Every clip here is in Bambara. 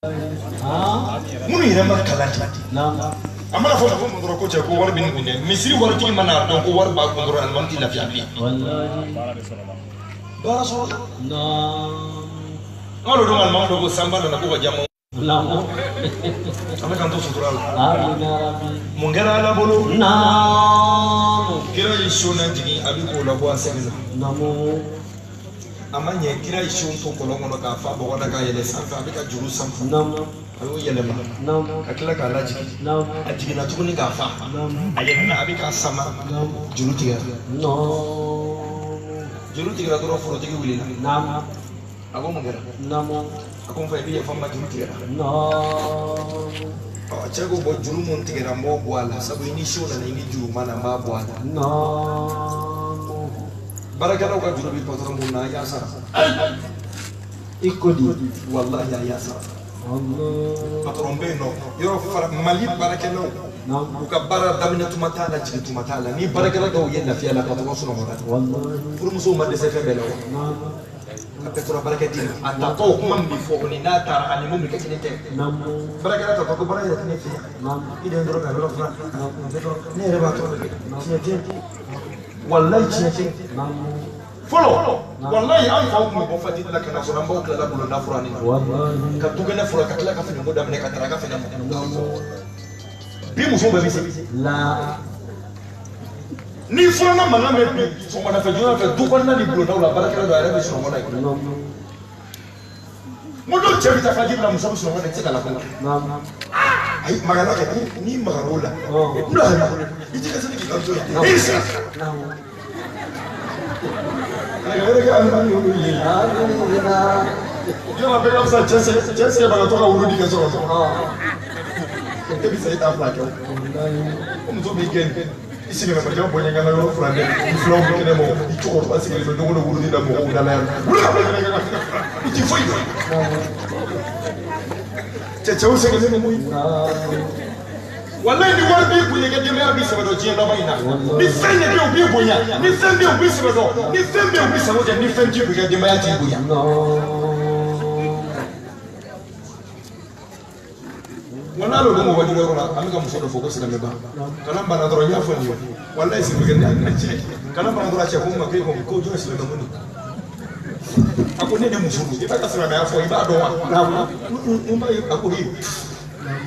Minnu yɛrɛ ma kalan kɛ. A mana fɔ ko mun dɔrɔn ko cɛ ko wari bɛ ne kun dɛ. Misiri waritigi mana dɔn ko wari b'a kun dɔrɔn alimami tɛ lafiya bilen. Baara sɔrɔ la. An don alimami dɔ ko sanba nana ko ka jama. An bɛ k'an to sutura la. Mun kɛra Ala bolo? Kira ye so lajigin a bɛ k'o labɔ a sɛgɛn na. A ma ɲɛ kira ye so to kɔlɔn kɔnɔ k'a fa bɔgɔ da k'a yɛlɛ sanfɛ a bɛ ka juru sanfɛ. A y'o yɛlɛma ka tila k'a lajigin. A jiginna tuguni k'a fa. A yɛlɛnna a bɛ k'a sama. Juru tigɛra. Juru tigɛra dɔrɔn forotigi wulila. A ko mun kɛra? A ko n fa i bɛ yafa n ma juru tigɛra. Cɛ ko bɔn juru mun tigɛra n b'o bɔ a la sabu i ni so nana i ni juru ma na n b'a bɔ a la. Baarakɛlaw ka juru bɛ patɔrɔn mun na a y'a sara. I ko di? Walahi a y'a sara. Patɔrɔn bɛ yen nɔ yɔrɔ fara Mali baarakɛlaw u ka baara daminɛ tuma t'a la jigin tuma t'a la ni baarakɛla dɔw ye lafiya la patɔrɔn sunɔgɔra. Furumusow ma dɛsɛ fɛn bɛɛ la wa? A bɛɛ tora baarakɛden na. A tatɔ kuma min bɛ fɔ o ni n'a taara ani mun bɛ kɛ kelen tɛ. Baarakɛla tatɔ ko baara yɛrɛ tɛ ne fɛ yan. I den dɔrɔn ka yɔrɔ furan. Ne yɛrɛ b'a tɔ bɛɛ kɛ. Tiɲɛ tɛ. Walayi tiɲɛ tɛ. Fɔlɔ walayi an faw tun bɛ bɔ fajiri la ka na sɔrɔ an baw tilala bulonda furanni na. Ka dukɛnɛ furan ka tila ka finiko daminɛ ka daraka fɛnɛ mɔ. Bi musow bɛɛ bɛ se. Ni furanna mankan bɛ bi sɔgɔmada fɛ joona fɛ du kɔnɔna ni bulondaw la baarakɛla dɔ a yɛrɛ bɛ sunɔgɔ la yen. N ko n'o cɛ bɛ taa fajiri la muso bɛ sunɔgɔ la i tɛ se ka lakɔnɔ. Ayi magala kɛ n'i magara o la n bila ka i tɛ ka se k'i kanto yan. E sigi. A yɛrɛ kɛ alimami y'olu ye. Yɔrɔ bɛɛ ka fisa cɛ sɛgɛnbagatɔ ka wuludi kɛ so kɔnɔ. E bɛ se e t'a fila kɛ o. O muso b'i gɛn. I sigilen bɛ bɔ ɲɛgɛn na yɔrɔ furan dɛ. I filaw bɛ kɛnɛ ma i cɛkɔrɔba sigilen bɛ don o don wuludi la mɔgɔw da la yan. Wuli ka bɔ ɲɛgɛn na i ti foyi dɔn. Cɛw sɛgɛnnen don koyi. Walayi ni wari b'i kun i ka denbaya b'i sɛbɛ dɔn diɲɛ laban in na. Ni fɛn de bɛ yen u b'i bonya. Ni fɛn bɛ yen u b'i sɛbɛ dɔn. Ni fɛn bɛ yen u b'i sago kɛ. Ni fɛn t'i kun i ka denbaya t'i bonya. Nka n'ale ko mɔgɔ wajulu yɔrɔ la an bɛ ka muso dɔ fɔ ko silamɛba. Kalan banna dɔrɔn n y'a fɔ nin ye. Walayi silamɛkɛ ne y'a cɛ. Kalan banna dɔrɔn a cɛ ko n ma k'e ko ko jɔn ye silamɛ ko nin. A ko ne de muso don i b'a ka silamɛya fɔ i b'a dɔn wa? N b'a ye a ko ee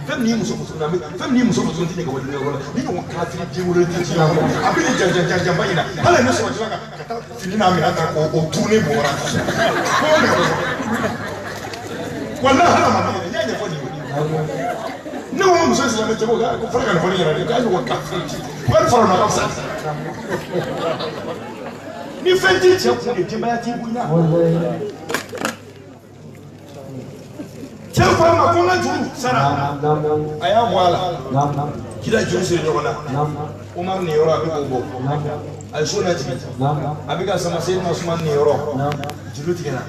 fɛn min y'i muso muso na fɛn min y'i muso muso tɛ ne ka wajulu yɔrɔ la ni ɲɔgɔn kafiri den wolo tɛ diɲɛ kɔnɔ a bɛ nin jan jan janba in na hali ne sɔrɔ sira ka taa fini n'a minɛn ta k'o turu ne bɔra ko ne ka walahi hali a ma n y'a ɲɛfɔ nin ye ne ko muso silamɛ cɛ ko ko fara ka nin fɔ ne ɲɛna de k'a ɲɔgɔn kafiri wari fara o ka fisa ni fɛn t'i cɛ kun de denbaya t'i bonya. Cɛ ko a ma ko n ka juru sara a y'a bɔ a la kira juru siri ɲɔgɔn na Umaru nin yɔrɔ a bɛ k'o bɔ a ye so lajigin a bɛ ka sama Seyidina Usumani nin yɔrɔ juru tigɛra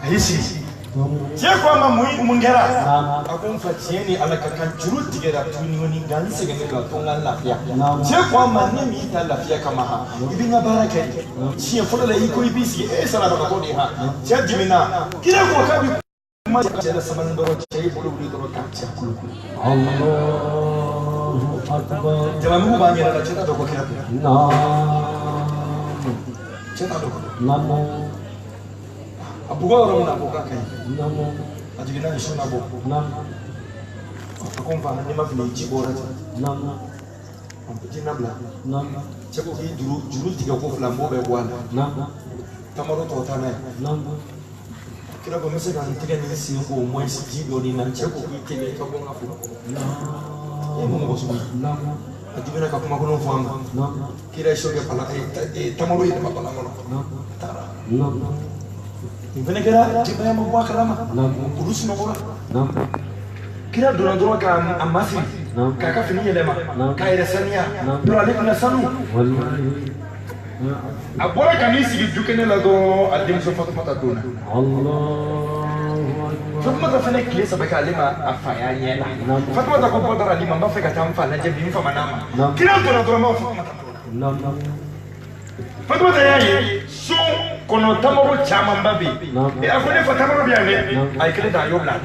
a y'i sigi cɛ ko a ma mun kɛra a ko n fa tiɲɛ ni Ala ka kan juru tigɛra tuguni nka n sɛgɛnnen don a to n ka lafiya cɛ ko a ma ne m'i ta lafiya kama han i bɛ n ka baara kɛ siɲɛ fɔlɔ la i ko i b'i sigi e ye sarabagatɔ de ye han cɛ dimina kira ko k'a bɛ kuma cɛ la sabali dɔrɔn cɛ y'i bolo wuli dɔrɔn k'a cɛ kolokolo jamamugu b'a ɲɛda la cɛ t'a dɔn ko kira ko cɛ t'a dɔn ko a bugɔ yɔrɔ min na a ko k'a ka ɲi a jiginna ni su na bɔ a ko n fa n'i ma fili ji bɔra ten ji nabila cɛ ko k'i juru tigɛ ko fila n b'o bɛɛ bɔ a la tamaro tɔ taa n'a ye kira ko n bɛ se ka n tɛgɛ ni n sen ko au moins ji dɔɔni na cɛ ko k'i teliya i ka bɔ n ka foro kɔnɔ e ye mɔgɔ sugu ye a dimina ka kuma kolon fɔ a ma kira ye so kɛ palan tamaro yɛlɛma palan kɔnɔ a taara nin fɛnɛ kɛra denbaya ma bɔ a kalama olu sunɔgɔra kira donna dɔrɔn k'a masiri k'a ka fini yɛlɛma k'a yɛrɛ saniya dɔrɔn ale tɛna sanu a bɔra ka n'i sigi dukɛnɛ la dɔrɔn a denmuso Fatumata donna Fatumata fɛnɛ tile saba kɛ ale ma a fa y'a ɲɛ la Fatumata ko Badara Ali ma n b'a fɛ ka taa n fa lajɛ bi n fa ma n'a ma kira donna dɔrɔn ma Fatumata donna Fatumata y'a ye so Kɔnɔ tamaro camanba bɛ yen a ko ne fa tamaro bɛ yan dɛ a ye kelen ta a y'o bila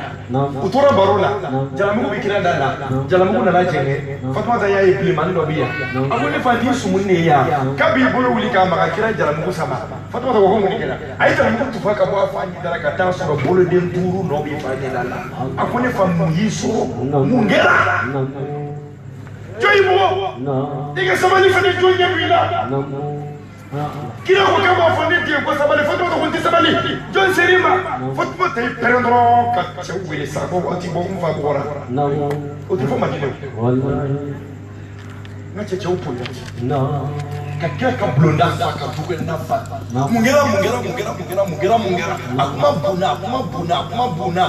u tora baro la jalamugu bɛ kira da la jalamugu nana jɛngɛ Fatumata y'a ye bilenmanin dɔ bɛ yan a ko ne fa nin sumuni de ye yan k'a b'i bolo wuli k'a maga kira jalamugu sama Fatumata ko mun de kɛra a ye jalamugu tufa ka bɔ a fa ɲɛda la ka taa sɔrɔ boloden 5 nɔ b'i fa ɲɛda la a ko ne fa mun y'i sɔrɔ mun kɛra jɔn y'i bugɔ i ka sabali fana jɔn ɲɛ b'i la kira ko k'a b'a fɔ ne den ko sabali Fatumata ko n tɛ sabali jɔn ser'i ma Fatumata y'i pɛrɛn dɔrɔn ka cɛw wele sa ko waati bɔ n fa bugɔra o tɛ fɔ Madinɛ o n ka cɛw bonya ka kira ka bulonda fa ka dukɛnɛ fa mun kɛra mun kɛra mun kɛra mun kɛra mun kɛra mun kɛra a kuma bonna a kuma bonna a kuma bonna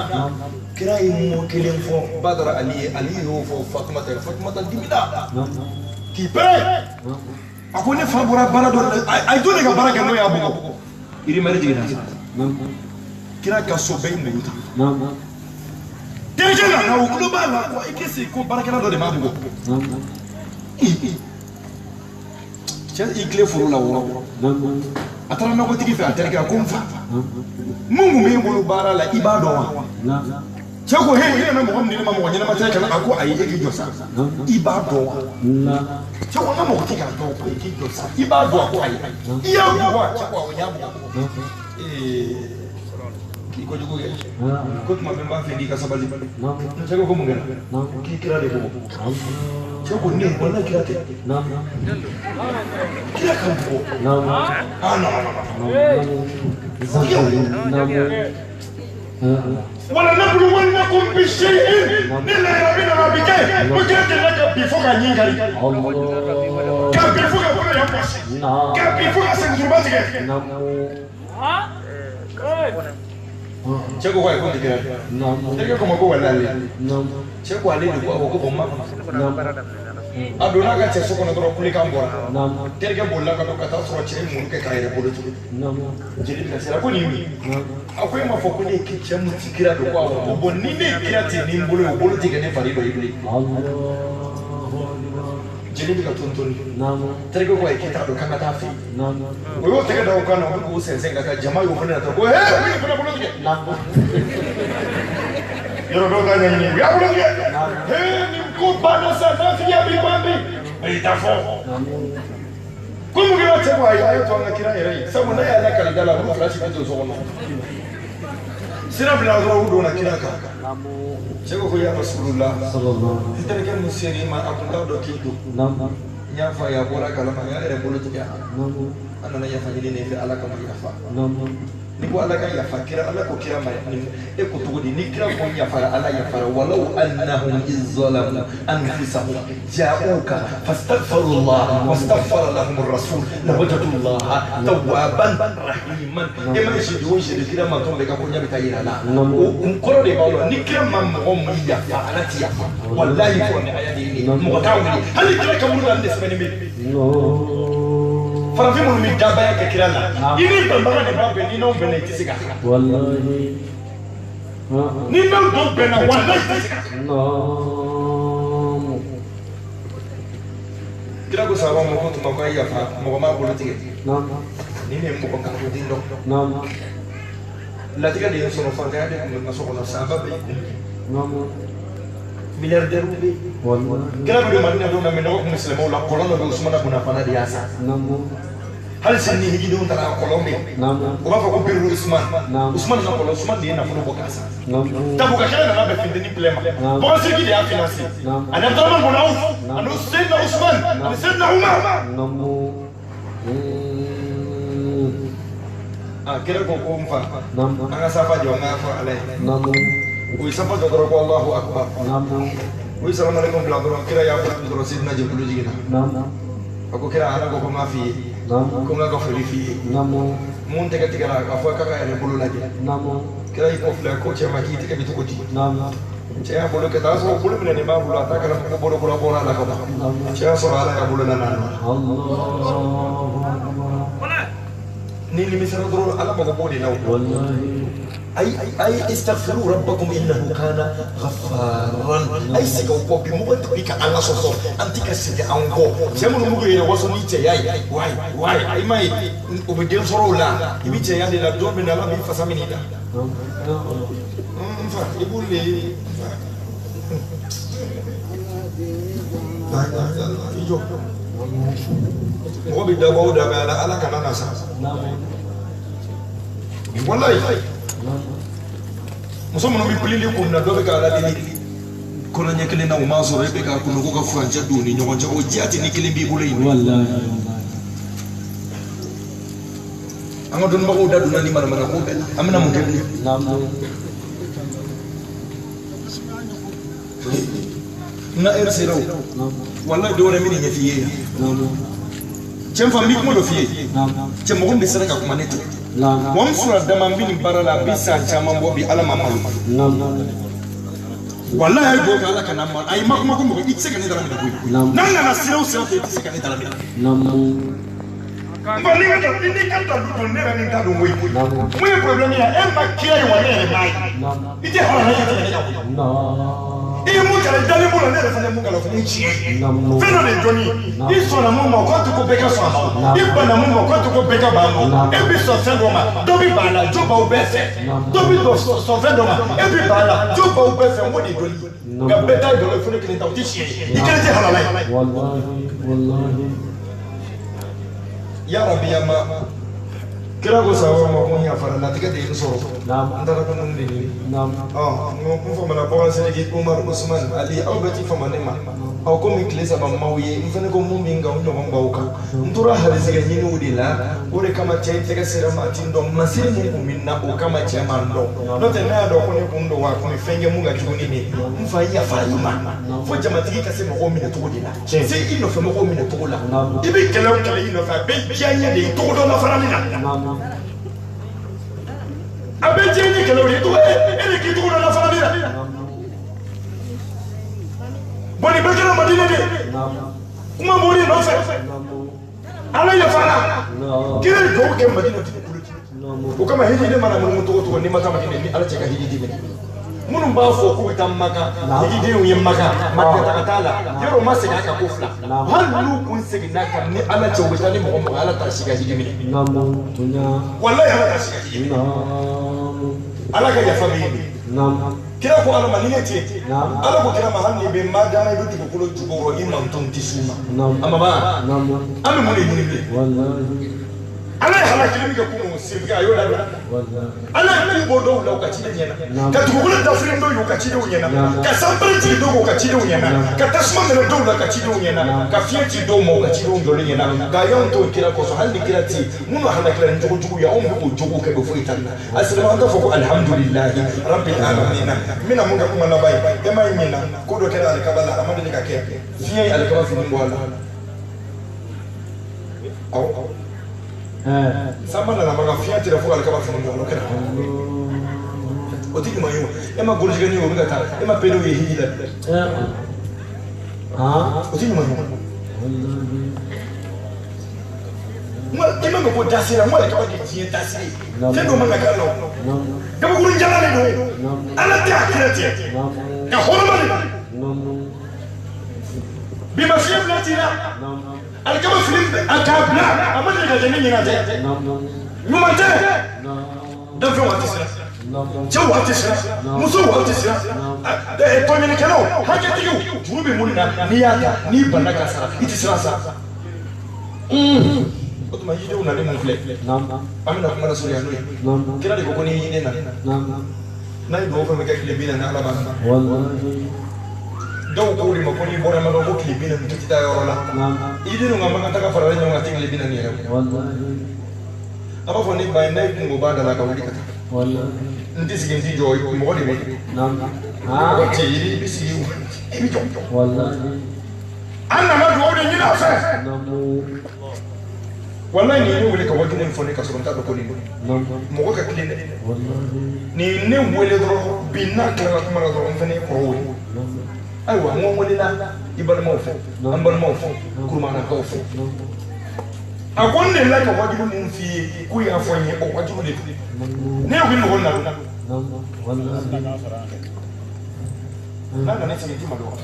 kira ye mot kelen fɔ Badara Ali ye Ali y'o fɔ Fatumata ye Fatumata dimina k'i pɛrɛn a ko ne fa bɔra baara dɔ la a ye jɔn de ka baara kɛ n'o y'a bugɔ irimɛri jiginna kira ka so bɛɛ ye muru ta terikɛ nana o tulo b'a la ko i k'i sigi ko baarakɛla dɔ de m'a bugɔ cɛ i tile foro la wɔɔrɔ a taara nakɔtigi fɛ a terikɛ a ko n fa mun kun b'e bolo baara la i b'a dɔn wa cɛ ko he i nana mɔgɔ min di ne ma mɔgɔ ɲɛnama tɛ ka na a ko ayi e k'i jɔ sa i b'a dɔn wa cɛ ko n ka mɔgɔ tɛ k'a dɔn ko e k'i jɔ sa i b'a dɔn a ko ayi i y'a bugɔ wa cɛ ko awɔ n y'a bugɔ k'i kojugu kɛ ko tuma bɛɛ n b'a fɛ k'i ka sabali cɛ ko mun kɛra k'i kira de bugɔ cɛ ko ne walahi kira tɛ kira ka bugɔ ah non non non ولنبلونكم بشيء من ربنا بك وكانت لك بفوق نيغاري كان بفوق ولا يمشي كان بفوق سنجرباتك Cɛ ko ayi ko nin kɛra terikɛ ko ma ko walahi cɛ ko ale de ko awɔ ko bɔn ma a donna a ka cɛ so kɔnɔ dɔrɔn kulekan bɔra terikɛ bolila ka don ka taa sɔrɔ cɛ ye muru kɛ k'a yɛrɛ bolo tugun jeli bɛna sera ko nin ye mun ye a ko e m'a fɔ ko ne ye cɛ mun ci kira don ko awɔ ko bɔn ni ne ye kira ten ni n bolo ye o bolo tɛ kɛ ne fari dɔ ye bilen jeli bɛ ka tontoni terikɛ ko ayi k'i t'a dɔn k'an ka taa fɛ yen o y'o tɛgɛ da o kan na o bɛ k'o sɛnsɛn ka taa jama y'o fana nata ko hee o ye fana bolo tigɛ yɔrɔ dɔw t'a ɲɛɲini u y'a bolo tigɛ hee nin ko banna sa nafigiya b'i ban bi a y'i ta fɔ ko mun kɛra cɛ ko ayi a ye to an ka kira yɛrɛ ye sabu n'a y'a lakali da la olu fila si bɛ don so kɔnɔ sira bila dɔrɔn u donna kira kan cɛ ko ya Rasulullah n terikɛ mun ser'i ma a kun t'a dɔn k'i don n y'a fɔ a ye a bɔra kalama a y'a yɛrɛ bolo tigɛ a nana yafa ɲini ne fɛ Ala kama yafa ni ko Ala ka yafa kira Ala ko kira ma e ko cogo di ni kira ko n yafara Ala yafara walaw annahum iz zalamu anfusahum ja'uka fastaghfirullah wastaghfara lahum ar-rasul lawajadu Allah tawwaban rahiman e ma si do si kira ma tɔn bɛ ka ko ɲɛ bɛ taa yira la o kun kɔrɔ de b'aw la ni kira ma mɔgɔ min yafa Ala ti yafa walahi ko ni aya de ye mɔgɔ t'a wuli hali kira ka wuli la nin de sɛbɛnnen bɛ farafin minnu bɛ dabaya kɛ kira la i ni banbaga de b'a bɛn ni n'anw bɛnna i tɛ se ka ni n'anw dɔw bɛnna walahi i tɛ se ka kira ko sahaba ma ko tuma ko a ye yafa mɔgɔ m'a bolo tigɛ ni ne ye mɔgɔ kafoden dɔn latigɛ de ye n sɔrɔ fantanya de tun bɛ n ka so kɔnɔ sahaba bɛ yen milliardaire bɛ yen kira bɛ don Madina don min na minɔgɔ tun bɛ silamɛw la kɔlɔn dɔ bɛ Usumana bun Affana de y'a san hali sini ni hijidenw taara kɔlɔn bɛ yen u b'a fɔ ko biriru Usman Usman ka kɔlɔn Usman de ye nafolo bɔ k'a san Tabuka kɛlɛ nana bɛn funteni filɛ ma Bagan-Siriki de y'a financé ani Abdurahman bun Awf ani Seydina Usman ani Seydina Umar kira ko ko n fa an ka safa jɔ n k'a fɔ Ala ye o ye safa jɔ dɔrɔn ko Allahu akbar o ye salamu aleykum bila dɔrɔn kira y'a bolo dɔrɔn Seydina Jibirilu jiginna a ko kira Ala ko ko n k'a f'i ye ko n k'a ka foli f'i ye mun tɛgɛ tigɛra k'a fɔ k'a ka yɛrɛ bolo lajɛ kira y'i kɔ filɛ ko cɛ ma k'i tɛgɛ bɛ cogo di cɛ y'a bolo kɛ tan a y'a sɔrɔ bolo minɛnen b'a bolo a t'a kalama ko bolo kura bɔra a la ka ban cɛ y'a sɔrɔ Ala y'a bolo la n'a nɔ ni nimisara dɔrɔn Ala mago b'o de la o Ayi istaghfiru rabbakum innahu kana ghaffaran. Ayi segin aw kɔ bi mɔgɔ tɛ ka an ka sɔsɔ an tɛ ka segin an kɔ. Cɛ minnu b'u yɛrɛ waso ni cɛya ye wayi wayi i m'a ye o bɛ den sɔrɔ o la i bɛ cɛya de la don min na Ala b'i fasa minɛ i la. N fa i b'olu de ye n fa. I jɔ mɔgɔ bɛ dabɔ o dabɔ ala Ala kana na sa. Walayi. Muso minnu bɛ pilili kun na dɔ bɛ ka Ala deli kɔnɔ ɲɛ kelen na o m'a sɔrɔ e bɛ k'a kunun ko ka furancɛ don u ni ɲɔgɔn cɛ o diya tɛ ni kelen b'i bolo yen. An ka dɔnnibagaw da donna ni manamana ko bɛɛ la an bɛna mun kɛ bilen. N ka ɛri sera o walayi dɔ wɛrɛ bɛ nin ɲɛf'i ye yan. Cɛ n fa n bɛ kuma dɔ f'i ye cɛ mɔgɔ min bɛ siran ka kuma ne tɛ. Wa n fura dama n bɛ nin baara la a bɛ san caman bɔ bi Ala ma malo. Walayi a ye dugawu kɛ Ala kana malo ayi ma kuma ko mɔgɔ i tɛ se ka ne dara minɛ koyi. N'an nana sira o sira fɛ i tɛ se ka ne dara minɛ. N fa n'i ka dalu don ne yɛrɛ ni n ta don koyi. Mun ye problème ye e ma kira ye wa ne yɛrɛ m'a ye. I tɛ halala ye ka tɛmɛ ne kan koyi. I ye mun kalan i dalen b'o la ne yɛrɛ fana ye mun kalan o fana ye tiɲɛ ye. Fɛn dɔ de ye dɔnni ye. I sɔnna mun ma o k'a to ko bɛɛ ka sɔn a ma. I banna mun ma o k'a to ko bɛɛ ka ban a ma. E bɛ sɔn fɛn dɔ ma dɔ bɛ ban a la jo b'aw bɛɛ fɛ. Dɔ bɛ sɔn fɛn dɔ ma e bɛ ban a la jo b'aw bɛɛ fɛ n ko de ye dɔnni ye. Nka bɛɛ ta ye dɔlɔ ye fo ne kelen ta o tɛ tiɲɛ ye. I kelen tɛ halala ye. Ya Rabbi ya ma kira ko sahaba ma ko n yafara latigɛ de ye n sɔrɔ n taara dumuni de ɲini n ko n famana Bakari Sidiki Umaru Usman Ali aw bɛɛ ti fama ne ma aw komi tile saba m'aw ye n fana ko mun bɛ n kan o ɲɔgɔn b'aw kan n tora harizigɛ ɲiniw de la o de kama cɛ in tɛgɛ sera ma a ti n dɔn masiri mun kun bɛ n na o kama cɛ ma n dɔn n'o tɛ ne y'a dɔn ko ne kun don wa a kun bɛ fɛn kɛ mun ka jugu ni ne ye n fa yafa i ma fo jamatigi ka se mɔgɔw minɛ cogo de la se i nɔfɛ mɔgɔw minɛ cogo la i bɛ kɛlɛ o kɛlɛ i nɔfɛ a bɛ diya n ye de i tɔgɔ dɔn la farali la a bɛ diya n ye kɛlɛ o de i tɔgɔ e de k'i tɔgɔ dɔn la farali la bɔn nin bɛɛ kɛra Madina de kuma b'o de nɔfɛ Ala yafara kira ye dugawu kɛ Madina dugukolo o kama hiji ne mana munumunu cogo cogo n'i ma taa Madina ni Ala cɛ ka hiji d'i ma minnu b'a fɔ k'u bɛ taa Maka hijidenw ye Maka Madina taga t'a la yɔrɔ ma segin a kan ko fila hali n'u kun seginna kan ni Ala cɛ u bɛ taa ni mɔgɔ mɔgɔ Ala t'a si ka hiji minɛ walayi Ala t'a si ka hiji minɛ Ala ka yafa bɛ yen de kira ko Ala ma ni ne tɛ yen Ala ko kira ma hali n'i bɛ ma dama i bɛ dugukolo jukɔrɔ i mantonw tɛ s'u ma a ma ban an bɛ mun de ɲini bilen Ala ye halakili min kɛ kunun sirifika a y'o dabila Ala ye ku bɔ dɔw la u ka ciden ɲɛna ka dugukolo dafiri dɔw ye u ka cidenw ɲɛna ka sanpɛrɛn jigin dɔw u ka cidenw ɲɛna ka tasuma minɛ dɔw la ka cidenw ɲɛna ka fiɲɛ ci dɔw ma u ka cidenw jɔlen ɲɛna nka y'anw to kira kɔsɔn hali ni kira tɛ yen minnu halakila ni jogo jugu ye anw bɛ k'o jogo kɛ o foyi t'an na a silamɛ an t'a fɔ ko alihamudulilayi rabil alamina n bɛna mun kɛ kuma laban ye e ma ye ɲina ko dɔ kɛra alikaba la a ma deli ka kɛ fiɲɛ ye alikaba fini bɔ a la awɔ sanba nana Maka fiɲɛ tira fo alikaba fini bɔ a la o kɛra o tɛ ɲuman ye o e ma gorijigɛni ye o bɛ ka taa e ma perew ye hiji la bi o tɛ ɲuman ye o e ma mɛn ko dasira n ko alikaba de ye diɲɛ dasiri ye fɛn dɔ man ka k'a la o gabakurun jalan de don Ala tɛ a kira tɛ ka hɔrɔma de bi ma fiɲɛ bila t'i la alikaba fini a k'a bila a ma deli ka kɛ ne ɲinɛ tɛ ɲuman tɛ danfɛn waati sera cɛw waati sera musow waati sera tɔɲɔnikɛlaw hakɛtigiw juru bɛ minnu na n'i y'a ta n'i banna k'a sara i tɛ siran sa o tuma yidenw nalen mun filɛ an bɛna kuma lasurunya n'o ye kira de ko ko ni yiden nana n'a ye dugawu fɛn fɛn kɛ tile 40 Ala b'a minɛ dɔw ko de ma ko n'i bɔra Maka ko tile 40 k'i tɛ taa yɔrɔ la yidenw ka Maka taga farala ɲɔgɔn kan tɛ tile 40 yɛrɛ a b'a fɔ ne ba ye n'a ye kungo b'a da la ka wuli ka taa n tɛ sigi n tɛ jɔ mɔgɔ de bɛ yen mɔgɔ tɛ yen i bɛ sigi i bɛ jɔ an nana dugawu de ɲini a fɛ walayi nin ye ne wele ka wajibi in fɔ ne ka sɔrɔ n t'a dɔn ko nin don mɔgɔ ka tilen dɛ nin ye ne wele dɔrɔn bi n'a tilala kuma la dɔrɔn n fana ye kɔrɔ wele ayiwa n ko n welela i balimaw fɛ an balimaw fɛ kurumanakaw fɛ A ko n delila ka wajibu mun f'i ye k'u y'a fɔ n ye o wajibu de don. Ne ko i mɔgɔ nana. N'a nana sigi i ti malo wa?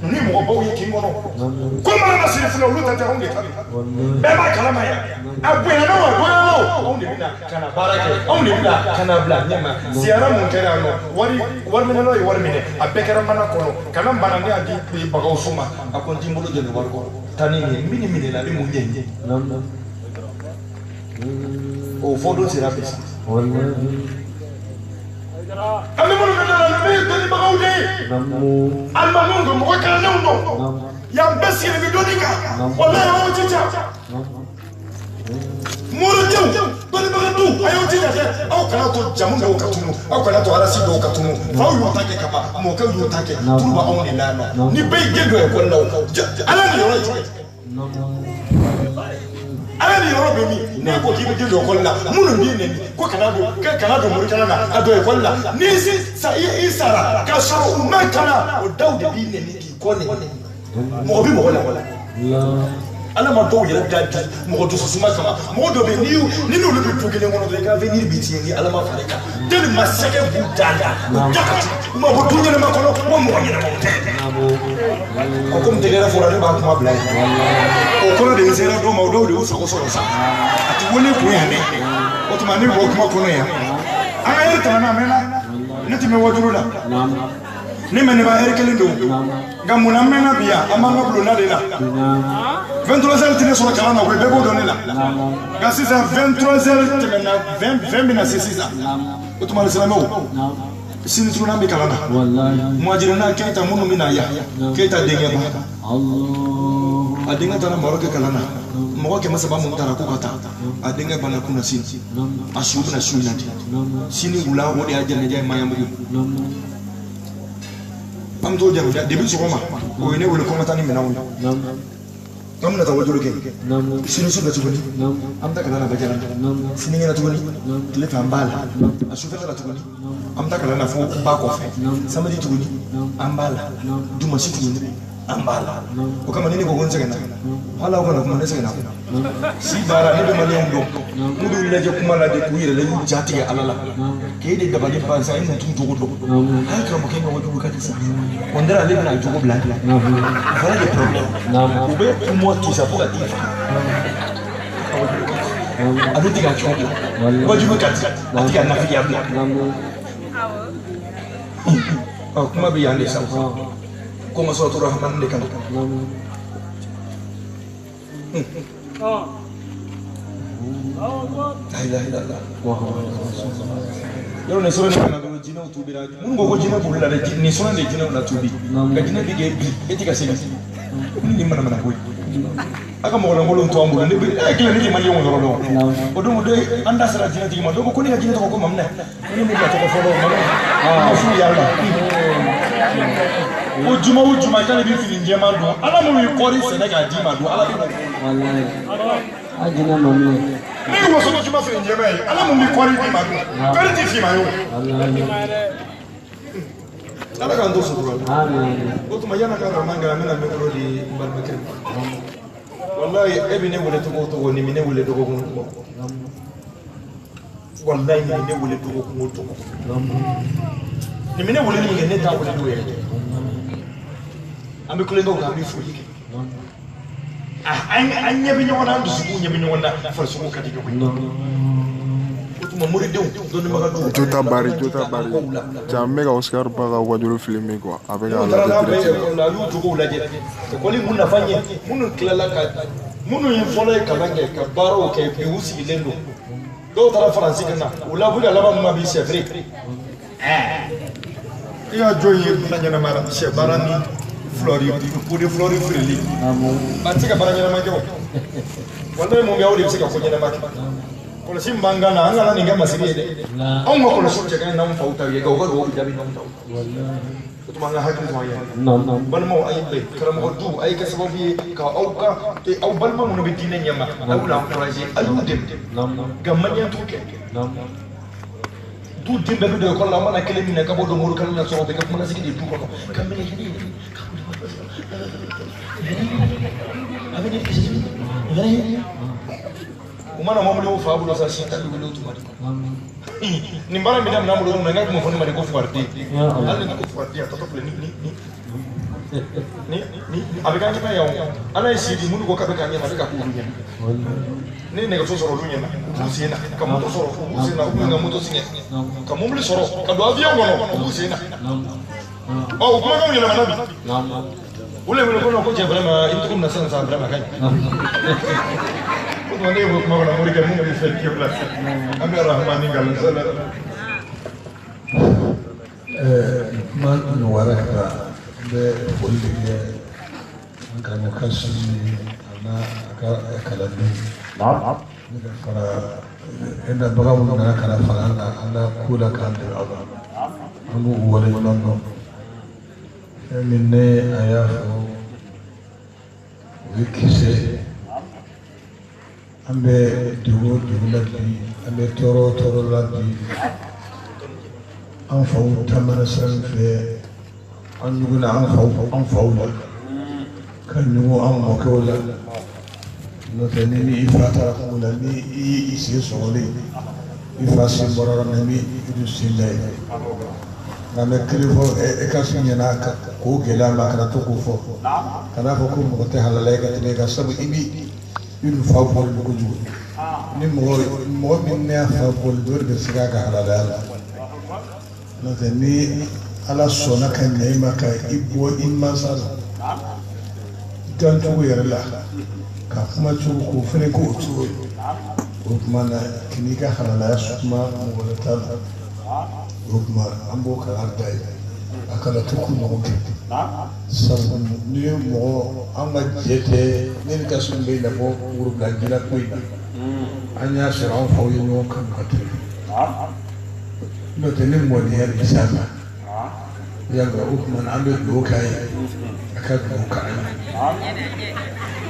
Ni mɔgɔ baw ye kin kɔnɔ. Ko mana na siri filɛ olu ta tɛ anw de ta don. Bɛɛ b'a kalama yan. A bonyana o a dɔgɔyara o anw de bɛna ka na baara kɛ anw de bɛna ka na bila ɲɛma. Ziyara mun kɛra yan nɔ wari minɛlaw ye wari minɛ a bɛɛ kɛra mana kɔnɔ ka na bana ne y'a di bagaw so ma a ko n ti n bolo jɔ nin wari kɔrɔ taa ni nin ye n bɛ nin minɛ la a bɛ mun ɲɛ n ye. O fɔ don sera bi sa. An bɛ minnu bɛ da la nin bɛɛ ye dɔnnibagaw de ye. Alimamiw don mɔgɔ kalannenw don. Yan bɛɛ sigilen bɛ dɔnni kan. Walayi aw jija. Moridenw dɔnnibaga du a y'aw jija dɛ. Aw kana to jamu dɔw ka tunu aw kana to arasi dɔw ka tunu. Faw y'u ta kɛ ka ban mɔkɛw y'u ta kɛ tulu b'anw de la yan nɔ. Ni bɛɛ y'i den don ekɔli la o ala ni yɔrɔ ye jumɛn ye? Ala ni yɔrɔ bɛ min n'e ko k'i bɛ den don ekɔli la minnu b'i nɛni ko kana don morikalan na a don ekɔli la n'i i sara k'a sɔrɔ u ma kalan o daw de b'i nɛni k'i kɔ nɛni mɔgɔ bɛ mɔgɔ la ala ma dɔw yɛrɛ da di mɔgɔ dususuma kama mɔgɔ dɔ bɛ yen ni n'olu bɛ du kelen kɔnɔ dɔrɔn i ka avenir bɛ tiɲɛ ni ala ma fara i kan tellement sɛgɛ b'u da la u da ka jugu u ma bɔ du ɲɛnama kɔnɔ wa mɔgɔ ɲɛnamaw tɛ. Ɔ komi tɛgɛrɛ fɔra ne b'a kuma bila yen o kɔrɔ de ye sera dɔw ma o dɔw de y'u sago sɔrɔ sa a ti wele kun yan dɛ o tuma ne bɛ bɔ kuma kɔnɔ yan an ka yɛrɛ tɛmɛna a mɛnna ne tun bɛ wajulu la ne mɛ ne b'a hɛrɛ kelen don nka munna n mɛnna bi yan an b'an ka bulonda de la 23 heures tɛ ne sɔrɔ kalan na o bɛɛ b'o dɔn ne la nka sisan 23 heures tɛmɛna 20 bɛna se sisan o tuma silamɛw sini tuguni an bɛ kalan na muhajirina Keyita minnu bɛ na yan Keyita denkɛ ba a denkɛ taara Maroc kalan na mɔgɔ 300 minnu taara k'u ka taa a denkɛ banna kunna sini a su bɛna su in na di sini wula o de y'a jɛnɛja ye Maɲanbugu an bɛ t'o jɛnɛja depuis sɔgɔma o ye ne wele ko n ka taa ni minɛnw ye an bɛna taa wajulu kɛ sini su fɛ tuguni an bɛ taa kalan na Bajalan sinikɛnɛ tuguni tile fɛ an b'a la a sufɛla la tuguni an bɛ taa kalan na fo ba kɔfɛ samedi tuguni an b'a la dimanche tuguni an b'a la o kama ni ne ko ko n sɛgɛnna hali aw kana kuma ne sɛgɛnna si baara ne bɛ maliyɛnw dɔn n'u b'u lajɛ kuma la de k'u yɛrɛ la y'u ja tigɛ ala la k'e de dabali ban sa e mun t'u jogo dɔn a ye karamɔgɔkɛ ɲɔgɔn jugu ka di sa on dirait ale bɛna a jogo bila voilà le problème u bɛ kuma kisa fo ka t'i faga ale tɛ ka cogo bila wajibi ka di a tɛ ka nafigiya bila ɔ kuma bɛ yan de sa ko n ka sɔrɔ tora hamani de kama. La ilaha illallah. Yɔrɔ nin sɔrɔ nin kana dɔrɔn jinɛw tuubira minnu ko ko jinɛ b'olu la dɛ nin sɔrɔ de jinɛw la tuubi nka jinɛ bɛ kɛ bi e tɛ ka seli ni nin manamana ko ye a ka mɔgɔ lankolon to an bolo ne bɛ e kelen ne tɛ maliyɛnw yɔrɔ dɔn o don o don an da sera jinɛtigi ma dɔw ko ko ne ka jinɛ tɔgɔ ko Maminɛ ko ne m'u bila tɔgɔ fɔlɔ Maminɛ ma f'u y'a la o juma o juma k'ale bɛ fini jɛman don ala minnu ye kɔɔri sɛnɛ k'a d'i ma don ala bɛ a jinɛ Maminɛ ne ye waso juma fini jɛman ye ala mun bɛ kɔɔri d'i ma don kɔɔri tɛ finman ye o ala k'an to sutura la o tuma yan'a ka raman kɛ an bɛna micro di n balimakɛ ma walayi e bɛ ne wele cogo o cogo nin bɛ ne wele dɔgɔkun o dɔgɔkun walayi nin bɛ ne wele dɔgɔkun o dɔgɔkun nin bɛ ne wele min kɛ ne t'a wele n'o yɛrɛ tɛ an bɛ kulonkɛw kɛ an bɛ foli kɛ an ɲɛ bɛ ɲɔgɔn na an dusukun ɲɛ bɛ ɲɔgɔn na farisogo ka di ɲɔgɔn ye o tuma moridenw dɔnnibaga dɔw Jota Bari Jota Bari ja n bɛ ka Oscar Ba ka wajulu filmer quoi a bɛ k'a lajɛ direct la a y'u jogow lajɛ ekɔli mun nafa ɲɛ minnu tilala ka minnu ye fɔlɔ ye kalan kɛ ka baaraw kɛ bi u sigilen don dɔw taara Faransi ka na u la ka laban min ma bi c'est vrai i ka jɔn ye baara ɲɛnama la sɛ baara ni fleur pot de fleur feereli a tɛ se ka baara ɲɛnama kɛ o walayi mun bɛ aw de bɛ se ka ko ɲɛnama kɛ kɔlɔsi min b'an kan na an kana nin kɛ masiri ye dɛ anw ka kɔlɔsiw cɛ ka ɲi n'anw faw taw ye nka u ka dugawu jaabi n'anw taw o tuma an ka hakili to an yɛrɛ la balimaw a ye bɛn karamɔgɔ du a ye kɛ sababu ye ka aw ka aw balima minnu bɛ diinɛ ɲɛma a y'u encourager a y'u dɛmɛ nka maliyɛn t'o kɛ du den bɛɛ bɛ don ekɔli la an mana kelen minɛ ka bɔ don morikalan na sɔrɔ o bɛ kɛ kumalasigi de du kɔnɔ ka minɛ kelen ka wuli. U mana mɔbili o fa bolo sa si ta bɛ wele o tuma de. Nin baara min daminɛ an bolo min na n ka kuma fɔ ne ma de ko fugariden. Hali ni ko fugariden a tɔtɔ filɛ ni ni ni a bɛ k'an ɲɛna yan o. Ala ye si di minnu ko k'a bɛ k'an ɲɛna a bɛ ka k'olu ɲɛna. Ne ye nɛgɛso sɔrɔ olu ɲɛna u b'u sen na ka moto sɔrɔ u b'u sen na u b'u ka moto siɲɛ ka mobili sɔrɔ ka don avion kɔnɔ u b'u sen na. Ɔ o kumakanw yɛlɛmana bi. O le wele ko non ko cɛ vraiment i bɛ cogo min na sisan sisan vraiment a ka ɲi. O tuma ne bɛ kuma kɔnɔ morikɛ mun bɛ fɛ k'i bila an bɛ Rahamani nkalon sala. Kuma nɔgɔyara ka taa n bɛ foli de kɛ an karamɔgɔ Kassim a n'a ka kalandenw. Ne ka fara e na bagan minnu nana ka na fara an kan an ka ko la k'an dɛmɛ aw la an b'u waleɲuman dɔn. Fɛn min ne a y'a fɔ o ye kisɛ an bɛ dugu o dugu la bi an bɛ tɔɔrɔ o tɔɔrɔ la bi an faw taamana sira min fɛ an ɲuguna an faw la ka ɲugu an mɔkɛw la n'o tɛ ni i fa taara kungo la ni i sen sɔgɔlen i fa sen bɔra yɔrɔ min na i b'i sen da yen nka n bɛ kelen fɔ e ka se ɲɛna k'o gɛlɛya ma kana to k'o fɔ kana fɔ ko mɔgɔ tɛ halala ye ka tɛmɛ e kan sabu i b'i i dun fa bɔlen don kojugu ni mɔgɔ min ne y'a fa bɔlen don o de bɛ se k'a ka halalaya la n'o tɛ ni ala sɔnna ka ɲɛ i ma ka i bɔ i mansa la dancogo yɛrɛ la ka kuma cogo k'o fana k'o cogo ye o tuma na k'i ka halalaya suma mɔgɔ wɛrɛ t'a la o tuma an b'o kalan da ye a kana to k'u ɲɔgɔn kɛ sabu n'i ye mɔgɔ an ka jɛ tɛ ne ni Kassim bɛ i n'a fɔ worobila ko in na an y'a sɔrɔ an faw ye ɲɔgɔn kanu ka tɛmɛ n'o tɛ ni mɔdenya de bɛ s'a ma yala o tuma na an bɛ dugawu k'a ye a ka dugawu k'an ye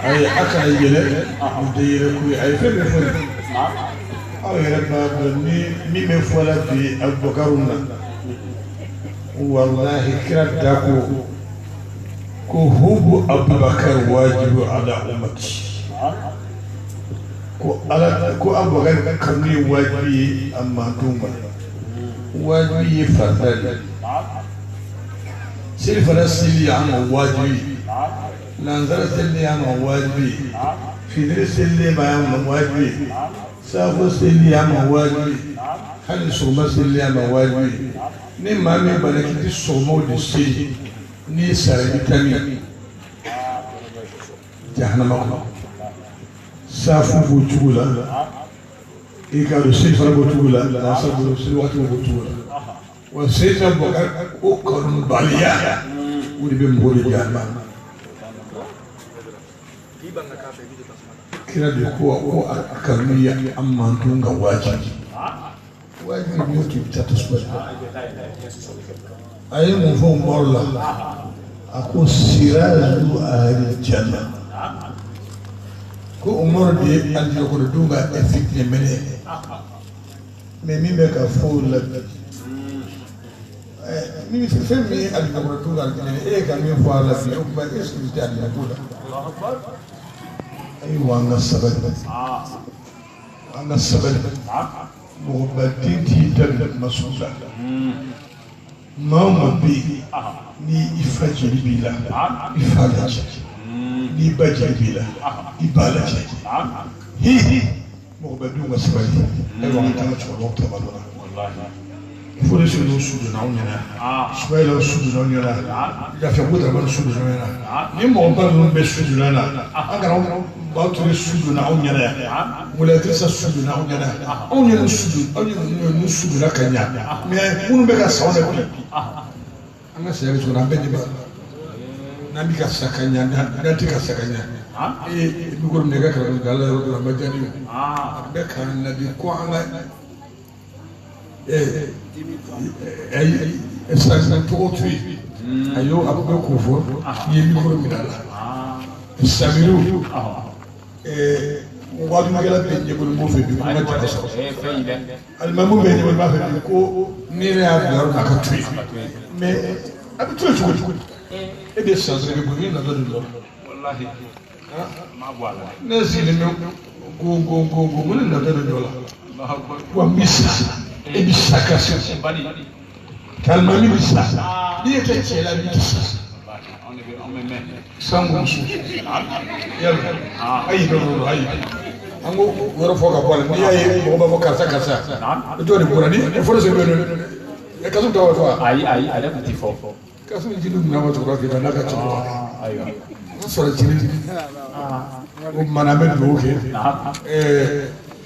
ayi a kana yɛlɛ nin tɛ yɛlɛ ko ye a ye fɛn bɛɛ fɔ nin aw yɛrɛ b'a dɔn ni min bɛ fɔ la bi Abubakar na walahi kira da ko ko hubu Abubakar wajibu ala umati ko ala ko Abubakar kanu ye wajibi ye a mantonw ma wajibi ye farida de seli fana seli y'an ma wajibi lansara seli y'an ma wajibi fitiri seli y'an ma wajibi safo seli y'an ma wajibi hali sɔgɔma seli y'an ma wajibi ni maa min bana k'i ti sɔgɔmaw de seli n'i sara i bɛ taa min jahanama kɔnɔ safo b'o cogo la i ka dɔn seli fana b'o cogo la lansara b'o seli waati b'o cogo la wa Seydina Bubakar o kanubaliya o de bɛ mɔgɔ de jahanama. Kira de ko ko a kanu ye an manton ka wajibi wajibi n'o tun bɛ taa tasuma la a ye mun fɔ Umaru la a ko siraju ahli janna ko Umaru de ye alijinɛ kɔnɔdenw ka fitinɛ mɛnɛ mɛ min bɛ ka fɔ o la min fɛn min ye alijinɛ kɔnɔdenw ka alijinɛ e ye ka min fɔ a la bi o tuma e sigi tɛ alijinɛ ko la. Ayiwa an ka sabali an ka sabali mɔgɔba den t'i da don kuma sugu la maa o maa bɛ yen ni i fa jeli b'i la i fa lajɛ n'i ba jeli b'i la i ba lajɛ hi mɔgɔba denw ka sabali ayiwa an ka taa an ka cɛkɔrɔbaw taabolo la fo de sɔrɔ su donna anw ɲɛna Sumayila su donna anw ɲɛna Lafiyabugu Daramani su donna anw ɲɛna ni mɔgɔba ninnu bɛɛ su donna na an kana Baw Ture su donna anw ɲɛna yan Moulay Idrissa su donna anw ɲɛna yan anw yɛrɛ su don anw yɛrɛ ninnu su donna ka ɲa mɛ minnu bɛ ka sa anw na bi an ka saya bɛ cogo min na an bɛɛ de b'a n'an bɛ ka sa ka ɲa n'an tɛ ka sa ka ɲa ee micro minɛ i ka karamɔgɔ ala yɔrɔ dɔ la a ma diya ne ye a bɛ k'an ladi ko an ka sisan tɔgɔ to yen a y'o a bɛ k'o fɔ i ye micro minɛ a la Samiru wajulikɛla bɛ ɲɛbolo b'o fɛ bi ko n ka jama sɔrɔ alimamu bɛ ɲɛbolo b'a fɛ bi ko ne yɛrɛ y'a bila yɔrɔ min a ka to yen mɛ a bɛ to yen cogo di. E bɛ san sɔrɔ i bɛ bɔ i natɔ de dɔn. Ne sigilen bɛ ko ko ko ko ko ne natɔ de dɔ la. Wa n bɛ sa e bɛ sa ka se. Kalimami bɛ sa n'i ye kɛ cɛ la i bɛ sa. Sango muso yala ayi non ayi an ko yɔrɔ fɔ ka bɔ a la n'i y'a ye mɔgɔ b'a fɔ karisa karisa i t'o de bɔra ni fɔlɔ sen bɛ yen nɔ kaso tɔgɔ fɔ wa. Ayi ayi ale tun ti fɔ. Kaso ni jiri minɛ ma cɛkɔrɔba fɛ yen n'a ka cɛkɔrɔba. Ayiwa. O sɔrɔ jiri o tuma na an bɛ dugawu kɛ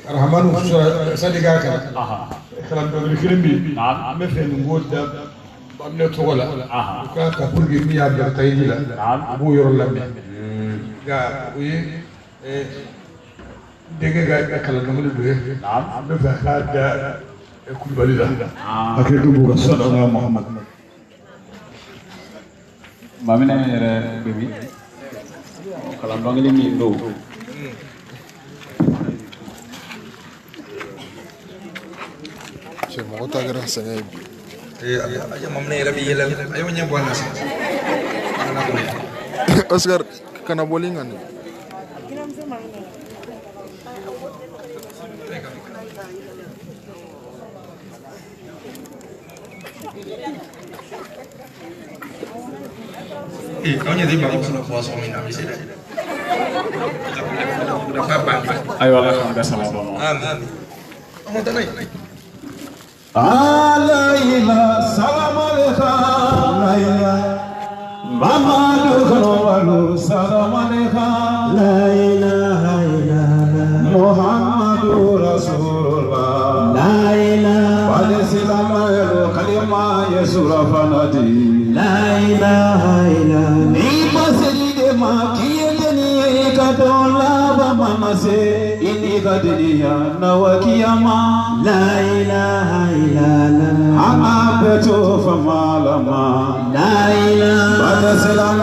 arahamanu sɔrɔ sani k'a kalan kalan dɔnkili kelen bɛ yen an bɛ fɛ nin k'o da baminɛ tɔgɔ la u k'a ta pour que min y'a bila ka taa yiri la u b'o yɔrɔ labɛn nka o ye denkɛ ka kalan dɔnkili dɔ ye an bɛ fɛ k'a da Kulubali la hakili b'o kan sallallahu Muhammad. Maminɛ yɛrɛ bɛ min kalan dɔnkili min don. Cɛ mɔgɔ ta kɛra sɛgɛn ye bi. A maminɛ yɛrɛ bɛ yɛlɛ a y'o ɲɛ bɔ a la sisan. Oscar kana bɔli in kan nin. Anw ɲɛ tɛ mako sɔrɔ boisson min na an bɛ se dɛ. Ayiwa Ala k'an bɛɛ sababa ma. Amin. An ka taa n'a ye. Alayla salam alayka layla Mamadu khawalu salam alayka la ilaha illallah Muhammadu Rasulullah la ilaha wa salam kalima yasura fanadi la ilaha illallah ni masjid ma kiyeni ka dola ba manase ini kadiriya nawakiyama la ilaha illallah abetu famalama la ilaha wa salam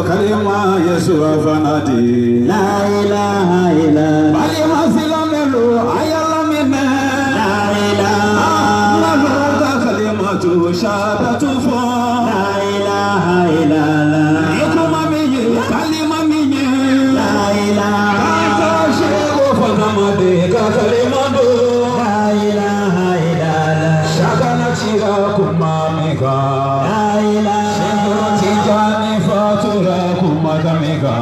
kalima yasura fanadi la ilaha illallah bali masilamelu ayalamina la ilaha kalimatu shahadatu fa la ilaha illallah ikuma miye kalima miye la ilaha ka shego fagamade ka kalimado la ilaha illallah shagana chira kumamika la ilaha shego tijani fatura kumakamika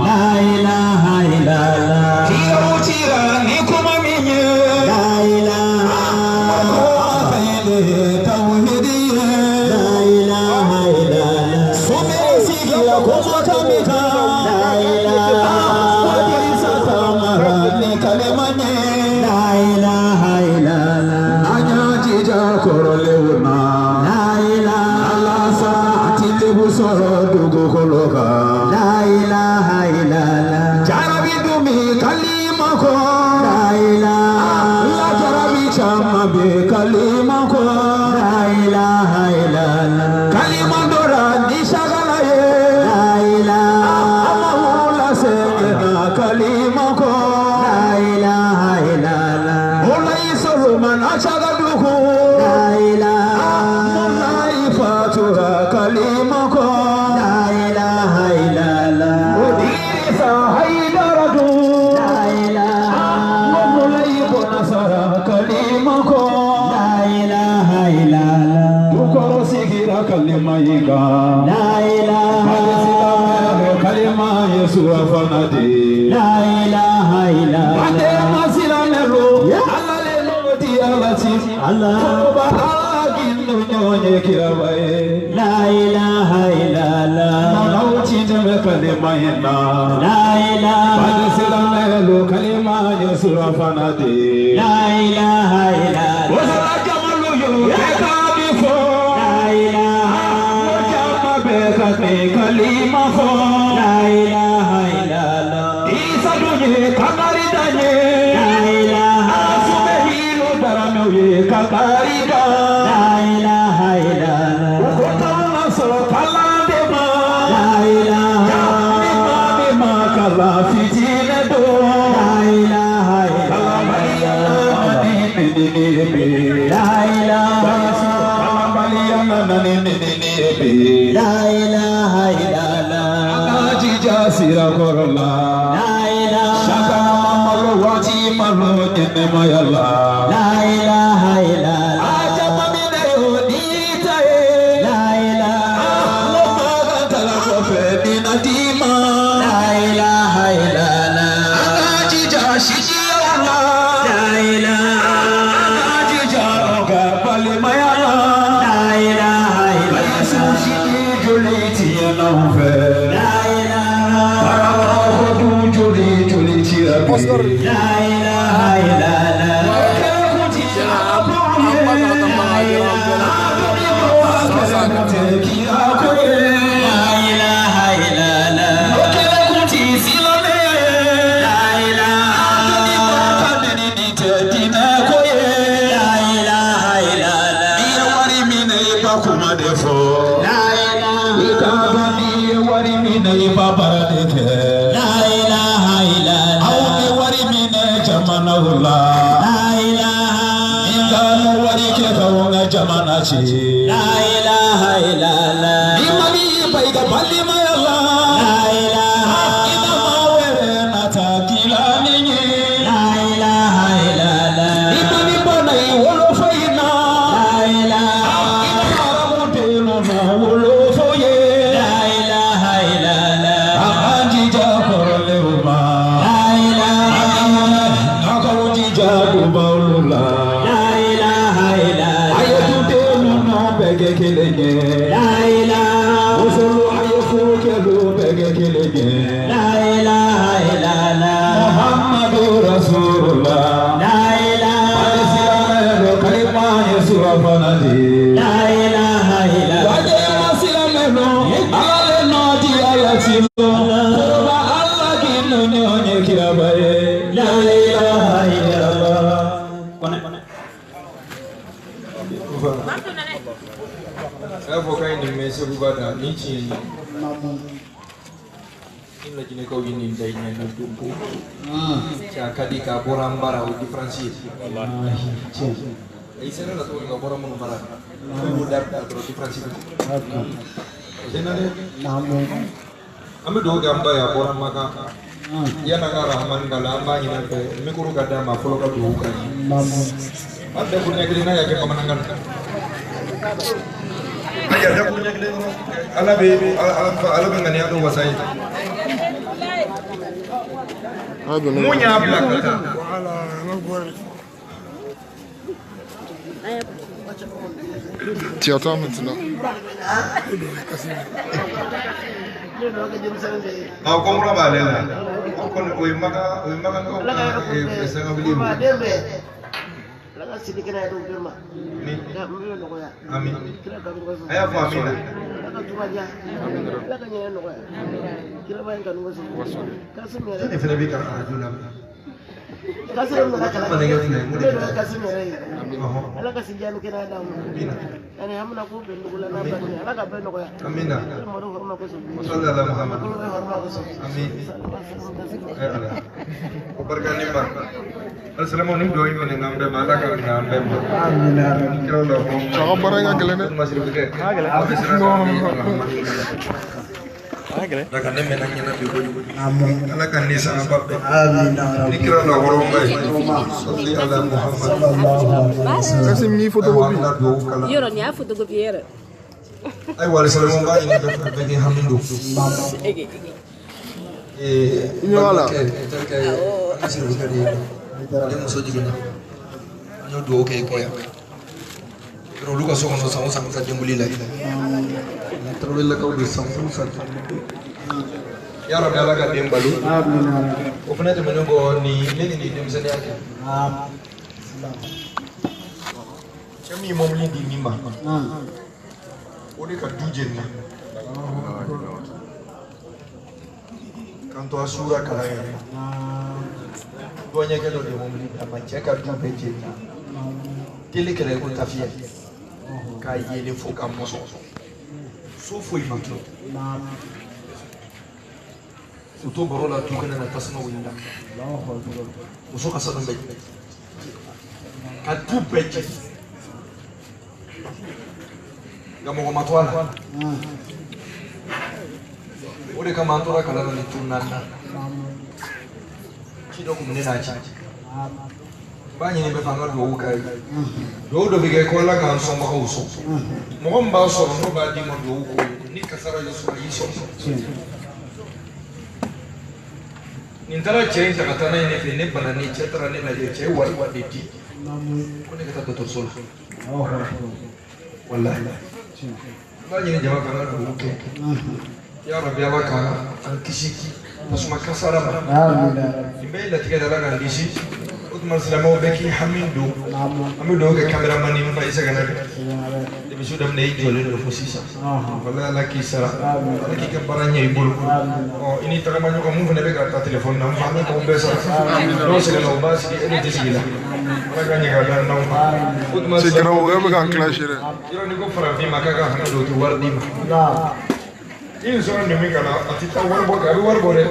la ilaha illallah kiyo chira nikuma miye la ilaha La ilaha illallah La ilaha La ilaha illallah La ilaha illallah La ilaha illallah La ilaha La ilaha. nana ni nenini ye bi. La ilaha illallah. An ka jija sira kɔrɔ la. La ilaha. Saka malo waati malo ɲɛnɛmaya la. La ilaha illallah. A jama minɛ o n'i ta ye. La ilaha. N'o ma ka tala kɔfɛ nin na d'i ma. La ilaha illallah. An ka jija sisiyaw la. La ilaha. An ka jija an ka balimaya la. La ilaha illallah. Sisi joli tiɲɛnaw fɛ. La ilaha. Karamɔgɔ dun joli joli tira bi. La ilaha illallah. Kɛkun ti a b'o ye. La ilaha. A dɔnni b'o a kɛlɛ tɛ kira ko ye. La ilaha illallah. Kɛkun ti silamɛ ye. La ilaha. A dɔnni b'o ka nɛni tɛ diinɛ ko ye. La ilaha illallah. N'i ye wari minɛ i ba kuma de fɔ. La ilaha. I k'a dɔn n'i ye wari minɛ i ba baara de kɛ. La ilaha illallah. Aw bɛ wari minɛ jamanaw la. La ilaha. N ka wari kɛ k'anw ka jamana ci. La ilaha illallah. Ni Mali y'i ban i ka balimaya la. La ilaha. I na maa wɛrɛ nata k'i la ni ye. La ilaha illallah. Ni Mali banna i wolofa in na. La ilaha. I na arabu den ninnu wolofo ye. La ilaha illallah. An k'an jija kɔrɔlenw ma. La ilaha. An k'aw jija dubaw la. La ilaha illallah. A ye duden ninnu bɛɛ kɛ kelen ye. La ilaha. Musolu a ye furukɛlu bɛɛ kɛ kelen ye. La ilaha illallah. Muhammadu Rasulullah. La ilaha. Ale silamɛlu kalima ye surafana de ye. La ilaha illallah. Waje ma silamɛlu Ala le nɔ di Ala ti lɔ. Koroba Ala k'i nɔ ni o ye kiraba ye. La ilaha illallah. A y'a fɔ k'a ye nin mɛn Segu ba da nin tiɲɛ ye. Ni Lajinɛkaw ye nin da i ɲɛ na don ko. Cɛ a ka di k'a bɔra an bara o différence ye. I sera la cogo min ka bɔra minnu bara. N'u y'o da dɔrɔn différence bɛ. O tɛ na dɛ. An bɛ dugawu kɛ an ba ye a bɔra Makan. Yan'an ka Rahamani k'a la an b'a ɲini a fɛ micro ka d'a ma fɔlɔ ka dugawu k'a ye. An dakuruɲɛ kelen n'a y'a kɛ bamanankan na. Ayiwa dakuruɲɛ kelen dɔrɔn Ala bɛ ŋaniya dɔ wasa ye. Mun y'a bila ka taa? Tu attends maintenant. Aw ko mura b'ale la. O kɔni o ye Makan o ye Makankaw ka sangabili ye. Ni ami a y'a fɔ amina. Ne fana bɛ ka arajo lamɛn. Amina. Salli ala Muhammad. Amin. O barika ni ba. Alisilamɛw ni dugawu in minɛ n'an bɛɛ ma Ala ka minɛ an bɛɛ ma. Amina. Kiraw la hɔrɔn. Cɛ ka baara in ka gɛlɛn dɛ. Masirikɛ. Aw bɛ siran ka Ala ka ne mɛnna ɲɛna bi kojugu. Ala ka ni sanba bɛɛ. Ni kira la hɔrɔnba ye. Salli ala Muhammad. Kasim ni photocopie. Yɔrɔ nin y'a photocopie yɛrɛ. Ayiwa alisilamɛw n b'a ɲini bɛɛ fɛ bɛɛ k'i hami don. I ɲɛ b'a la. Terikɛ an ka sirikɛ de ye. Ne muso jiginna. An y'o dugawu kɛ i kɔ yan. Yɔrɔ olu ka so kɔnɔ san o san bɛ taa denwuli la. Tarawelelakaw de san o san. Ya Rabbi Ala ka den balo. O fana tɛmɛnen kɔ nin ne ni nin denmisɛnninya kɛ. Cɛ min ye mɔbili di min ma, o de ka du jenina. K'an to Asura kalan yɛrɛ. Dɔgɔɲɛkɛ dɔ de ye mɔbili d'a ma, cɛ ka du bɛɛ jenina. Tele kɛra i ko tafiya. K'a yelen fo k'a mɔsɔn. So foyi ma to. U to baro la du kɛnɛ na tasuma wulila. Muso ka sanu bɛɛ ka du bɛɛ jeni. Nka mɔgɔ ma to a la. O de kama an tora kalan na ni tun naani na. Ci dɔ kun bɛ ne n'a ci. N b'a ɲini bɛɛ fɛ an ka duwawu k'a ye. Duwawu dɔ bɛ kɛ ko Ala k'an sɔnbagaw sɔn. Mɔgɔ min b'a sɔrɔ n'o b'a d'i ma duwawu ko ni kasara y'i sɔrɔ a y'i sɔrɔ. Nin taara cɛ in ta ka taa n'a ye ne fɛ ne bana ni cɛ taara ne lajɛ cɛ ye wari de di ko ne ka taa dɔgɔtɔrɔso la. Walahi. N b'a ɲini jama fɛ an ka duwawu kɛ. Ya Rabbi Ala ka an kisi tasuma kasara ma. Nin bɛɛ ye latigɛ de Ala k'an kisi. O tuma silamɛw bɛɛ k'i hami don. An bɛ dugawu kɛ caméraman n fa i sɛgɛnna dɛ. Depuis su daminɛ i jɔlen don fo sisan. Walahi Ala k'i sara. Ala k'i ka baara ɲɛ i bolo. Ɔ i ni tagama ɲɔgɔn mun fana bɛ ka ta téléphone na n fa Ala k'aw bɛɛ sara. N'o sɛgɛnna o b'a sigi e de tɛ sigi la. Ala ka ɲɛ ka d'an n'aw ma. O tuma C'est karamɔgɔkɛ bɛ k'an clasher dɛ. Yɔrɔ n'i ko farafin ma k'a ka hami don o tɛ wari d'i ma. I ye sɔrɔ nin min kalan a tɛ taa wari bɔ a bɛ wari bɔ dɛ.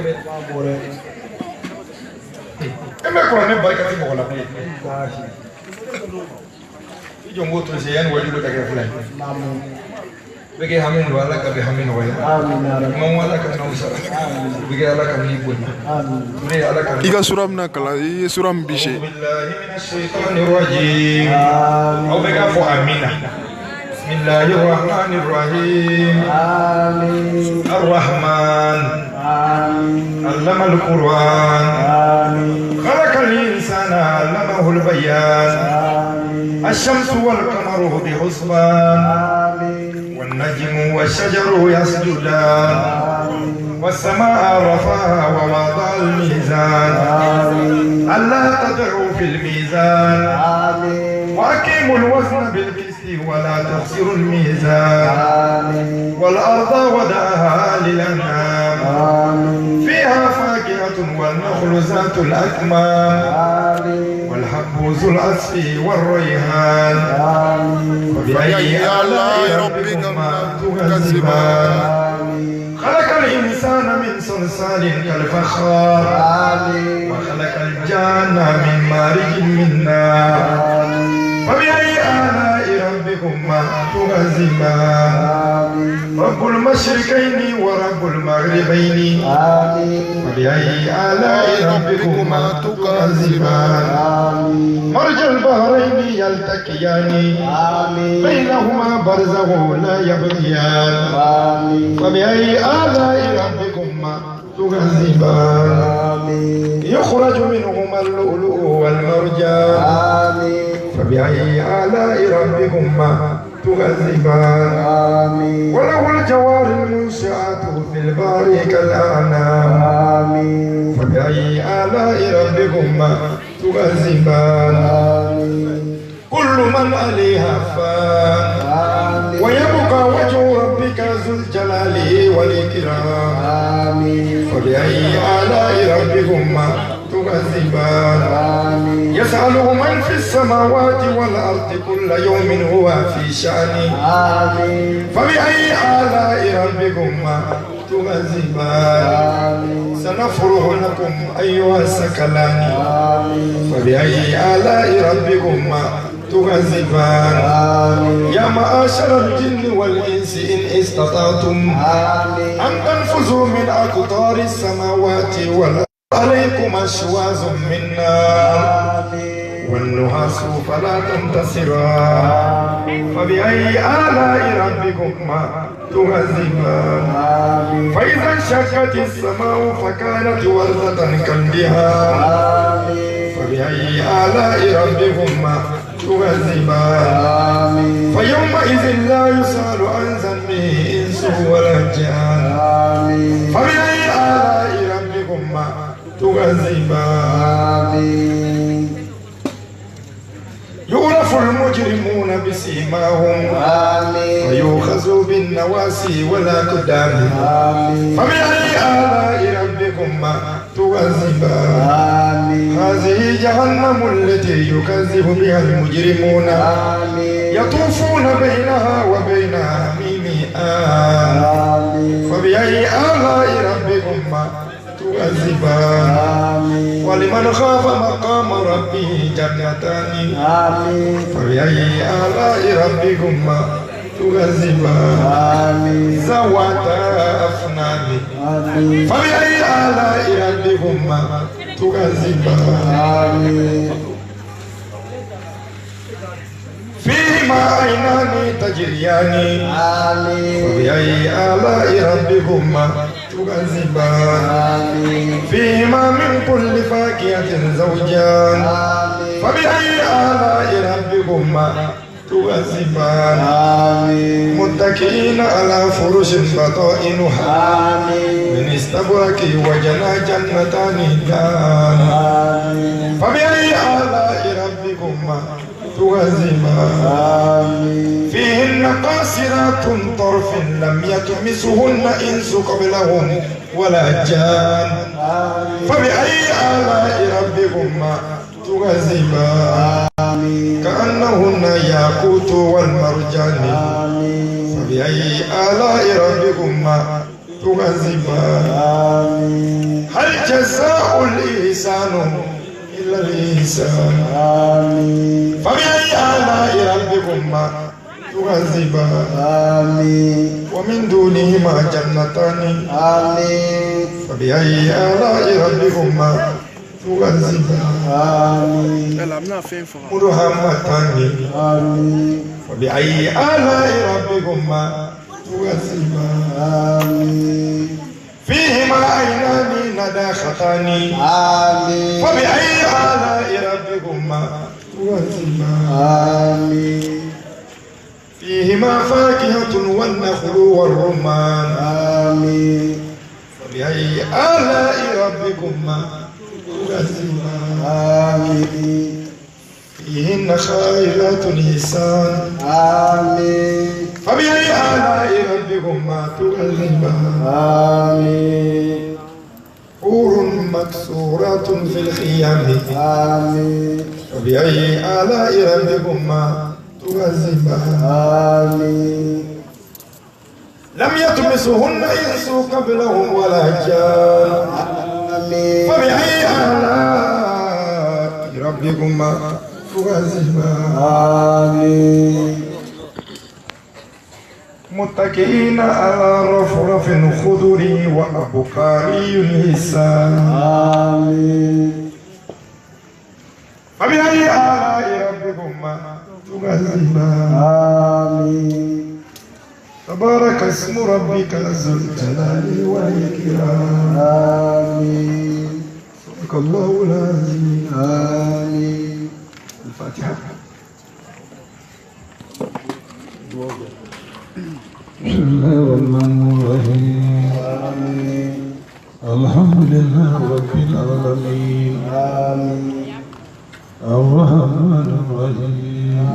E bɛ kuranɛ barika tɛ mɔgɔ la bilen. I jɔ n k'o to yen yanni wajibi ka kɛ fila ye. Bɛ kɛ hami don Ala ka bɛ hami nɔgɔya. Ɲuman Ala ka n'aw sara. Bɛ kɛ Ala ka n'i bonya. Ture Ala ka. I ka sura bɛna kalan i ye sura min bise. Aw bɛ k'a fɔ amina. بسم الله الرحمن الرحيم. آمين. الرحمن. آمين. علم القرآن. آمين. خلق الإنسان علمه البيان. آمين. الشمس والقمر بحسبان. آمين. والنجم والشجر يسجدان. آمين. والسماء رفعها ووضع الميزان. آمين. ألا تدعوا في الميزان. آمين. وأقيموا الوزن بالقسط ولا تخسروا الميزان. آمين. والأرض وضعها للأنام. آمين. فيها فاكهة والنخل ذات الأكمام. آمين. والحب ذو العصف والريحان. آمين. فبأي آلاء ربكما تكذبان. خلق الإنسان من صلصال كالفخار. آمين. وخلق الجان من مارج من نار. آمين. فبأي آلاء ربكما تكذبان. رب المشرقين ورب المغربين. آمين. فبأي آلاء ربكما تكذبان. مرج البحرين يلتقيان. آمين. بينهما برزخ لا يبغيان. آمين. فبأي آلاء ربكما تكذبان. آمين. يخرج منهما اللؤلؤ والمرجان. آمين. فبأي آلاء ربكما تكذبان. آمين. وله الجوار المنشآت في البحر كالأعلام. آمين. فبأي آلاء ربكما تكذبان. آمين. كل من عليها فان. آمين. ويبقى وجه ربك ذو الجلال والإكرام. آمين. فبأي آلاء ربكما تكذبان. آمين. يسأله من في السماوات والأرض كل يوم هو في شأن. آمين. فبأي آلاء ربكما تكذبان. آمين. سنفرغ لكم أيها الثقلان. آمين. فبأي آلاء ربكما تكذبان. آمين. يا معاشر الجن والإنس إن استطعتم. آمين. أن تنفذوا من أقطار السماوات والأرض عليكم أشواظ من نار. والنحاس فلا تنتصران. فبأي آلاء ربكما تكذبان. فإذا انشقت السماء فكانت وردة كالدهان. فبأي آلاء ربكما تكذبان. فيومئذ لا يسأل عن ذنبه إنس ولا جان. فبأي آلاء ربكما تكذبان. يعرف المجرمون بسيماهم. فيؤخذ بالنواسي والأقدام. فبأي آلاء ربكما تكذبان. هذه جهنم التي يكذب بها المجرمون. يطوفون بينها وبين حميم آن. فبأي آلاء ربكما تكذبان. ولمن خاف مقام ربه جنتان. فبأي آلاء ربكما تكذبان ذواتا أفنان فبأي آلاء ربكما تكذبان فيهما عينان تجريان فبأي آلاء ربكما تكذبان فيهما من كل فاكهة زوجان فبأي آلاء ربكما تكذبان متكئين على فرش بطائنها من استبرق وجنى جنتان دان فبأي آلاء ربكما تكذبان فيهن قاصرات طرف لم يطمسهن إنس قبلهم ولا جان فبأي آلاء ربكما تكذبان كأنهن ياقوت والمرجان فبأي آلاء ربكما تكذبان هل جزاء الإحسان إلا الإحسان فبأي آلاء ربكما تكذبان ومن دونهما جنتان فبأي آلاء ربكما تكذبان مدهامتان فبأي آلاء ربكما تكذبان فيهما عينان نضاختان فبأي آلاء ربكما تكذبان فيهما فاكهة والنخل والرمان فبأي آلاء ربكما تكذبان فيهن خيرات حسان فبأي آلاء ربكما تكذبان حور مكسورات في الخيام فبأي آلاء ربكما تكذبان لم يطمسهن إنس قبلهم ولا جان فبأي آلاء ربكما تكذبان متكئين على رفرف خضر وأبقاري حسان فبأي آلاء ربكما تكذبان تبارك اسم ربك ذو الجلال والإكرام صدق الله العظيم. آمين. الفاتحة. بسم الله الرحمن الرحيم. الحمد لله رب العالمين. الرحمن الرحيم.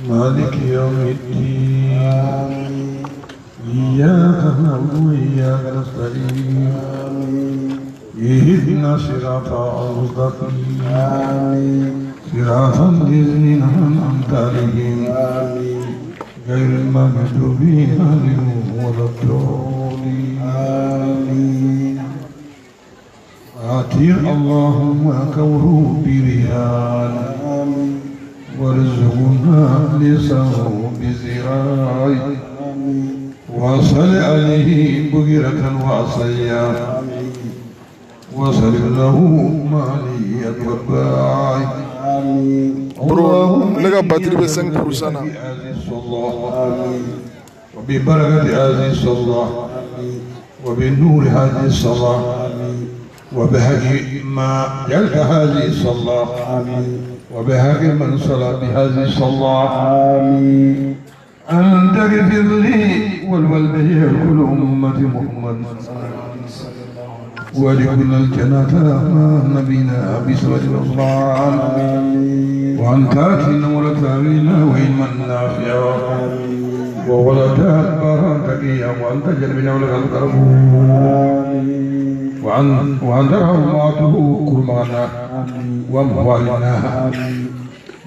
مالك يوم الدين. إياك نعبد وإياك نستعين. اهدنا الصراط المستقيم. صراط الذين أنعمت عليهم غير المغضوب عليهم ولا الضالين. آمين. آتي اللهم كوره بريان وارزقنا لسانه بزراعي وصل عليه بغيرة وعصيا وصل له مالية والباعي. Bro, ne ka batterie bɛ 5% na. وببركة هذه الصلاة وبنور هذه الصلاة وبهدي ما جعلت هذه الصلاة وبهدي من صلى بهذه الصلاة أن تغفر لي ولوالدي كل أمة محمد ولكل الجنة مع نبينا بسرة الأسرار وأن تأتينا ولتأوينا وإلما نافعا وولدا برا تقيا وأن تجعل بنا ولك القرب وأن ترحم معته كرمانا وأموالنا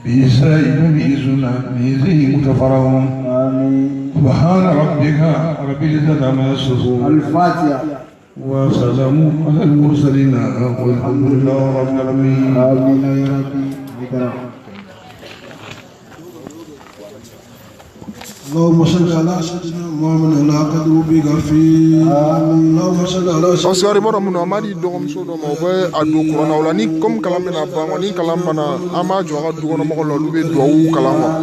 بإساء بإذننا بإذنه متفرهم. سبحان ربك رب العزة عما يصفون. الفاتحة. وسلام على المرسلين والحمد لله رب العالمين. آمين يا ربي. اللهم صل على سيدنا محمد على قدر بك فيه اللهم صل على سيدنا Oscar i b'a dɔn mun don, an b'a di dɔgɔmuso dɔ ma, o bɛ a don kuranna o la. Ni comme kalan bɛna ban wa, ni kalan banna, an b'a jɔ a ka dukɔnɔmɔgɔw la, olu bɛ duwawu kalan quoi.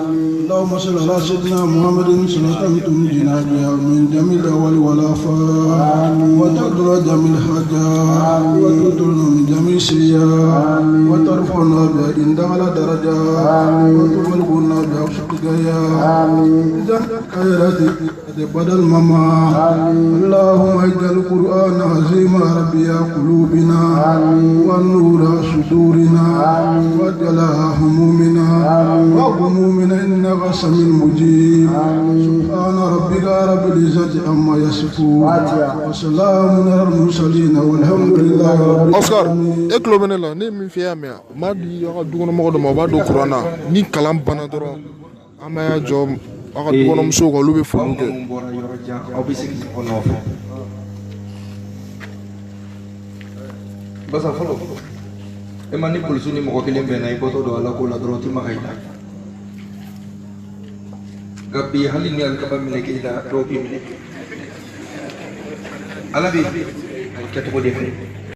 اللهم صل على سيدنا محمد صلاة تنجينا بها من جميع الأول والآفات وتقدر جميع الحاجات وتطرنا من جميع السيئات وترفعنا بها عندك على درجات وتبلغنا بها أقصى الغايات خيرات بدل مما اللهم اجعل القرآن عظيم ربيع قلوبنا ونور صدورنا وجلاء همومنا وغمومنا إنك سميع مجيب سبحان ربك رب العزة عما يصفون وسلام على المرسلين والحمد لله رب Oscar, e tulo bɛ ne la, ne ye min f'i ye, y'a mɛn wa? N b'a di aw ka dukɔnɔmɔgɔ dɔ ma, o b'a don kuran na. Ni kalan banna dɔrɔn, an b'a jɔ aw ka dukɔnɔmusow kan, olu bɛ Aw foliw kɛ. minnu bɔra yɔrɔ jan, aw bɛ segin ɲɔgɔn nɔfɛ. Basa fɔlɔ, e ma ni polisiw ni mɔgɔ kelen bɛnna, i bɔtɔ don ala ko la dɔrɔn, o ti maga i la. Nka bi, hali ni alikaba minɛ k'i la, dɔw b'i minɛ. Ala bɛ a kɛcogo de fɛ.